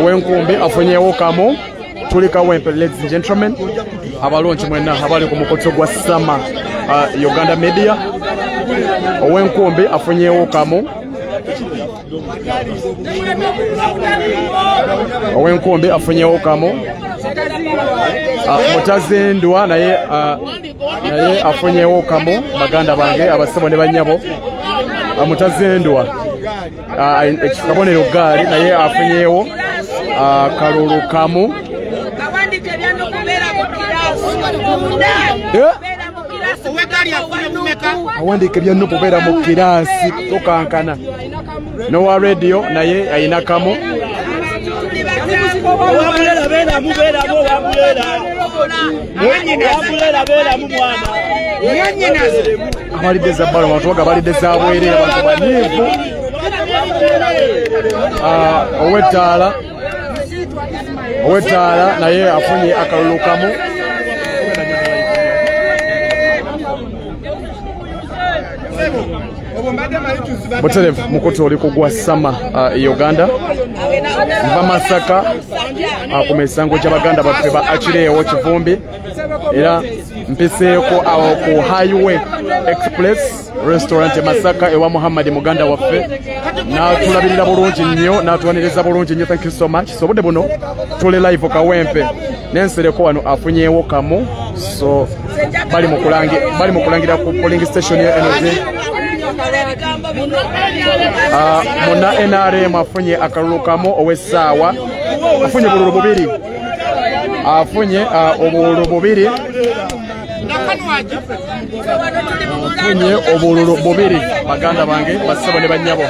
Owenkumbi afunyewo kamu. Tuli Kawempe, ladies and gentlemen, abalongi mwenna abali ku mukoto gwa Sama Uganda Media. Owenkumbi afunyewo kamu. Owenkumbi afunyewo kamu. Mutazindwa naye naye afunyewo kamu baganda bange abasebo ne banyabo. Mutazindwa ekikabonero gaali naye afunyewo kalulu kamu. Awandike bya nupu beera mu kirasi tokankana. Nowa radio naye ayina kamu. Abalidde za bbalo abantu baga balidde za bwerere abantu banyiivu. Ow'ettaala naye afunye akalulu kamu. Buterevu mukutu oli kugwa Sama Uganda. Nva Masaka ku misango gy'abaganda baffe ba Akireewo Kivumbi, era mpiseeko awo ku Highway Express Restaurant e Masaka ewa Muhammad muganda waffe, n'atulabirira bulungi nnyo, n'atuwaniriza bulungi nnyo. Thank you so much. So budde buno tuli live Kawempe n'ensereko wano afunyeewo kamu. So bali mu kulangira ku polling station ya NRM. Muna NRM afunye akalulu kamu ow'essaawa, afunye bululu bubiri, afunye obululu bubiri, afunye obululu bubiri baganda bange basebo ne bannyabo.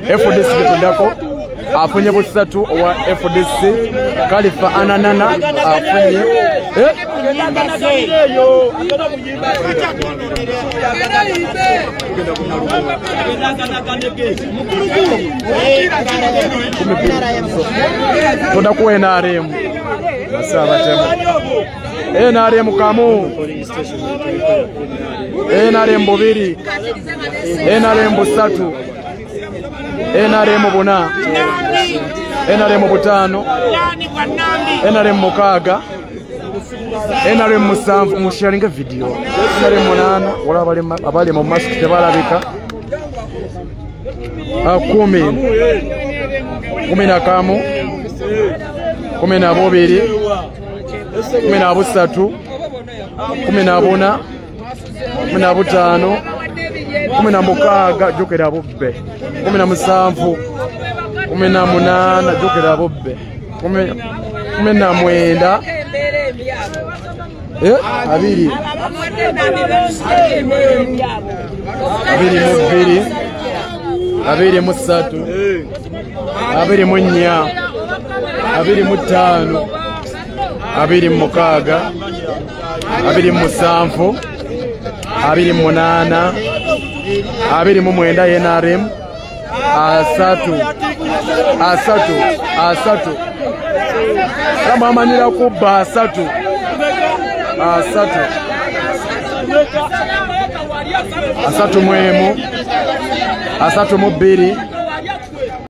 FDC getundako afunye busatu owa FDC. Khalifa Ananana afunye Toda ku NRM NRM kamu, NRM bubiri, NRM busatu, NRM buna, NRM butano, NRM mukaaga, NRM musanvu. Musharinga video NRM munana, wala abali mu mask tebalabika. 10, 11, 12, 13, 14, 15, 16, jjukira bubbe, 17, 18, jjukira bubbe, 19, 20, 22, 23, 24, 25, 26, 27, 28, 29 NRM, 30, 30, 30. Kama amanyira kubba 30, 30, 31, 32,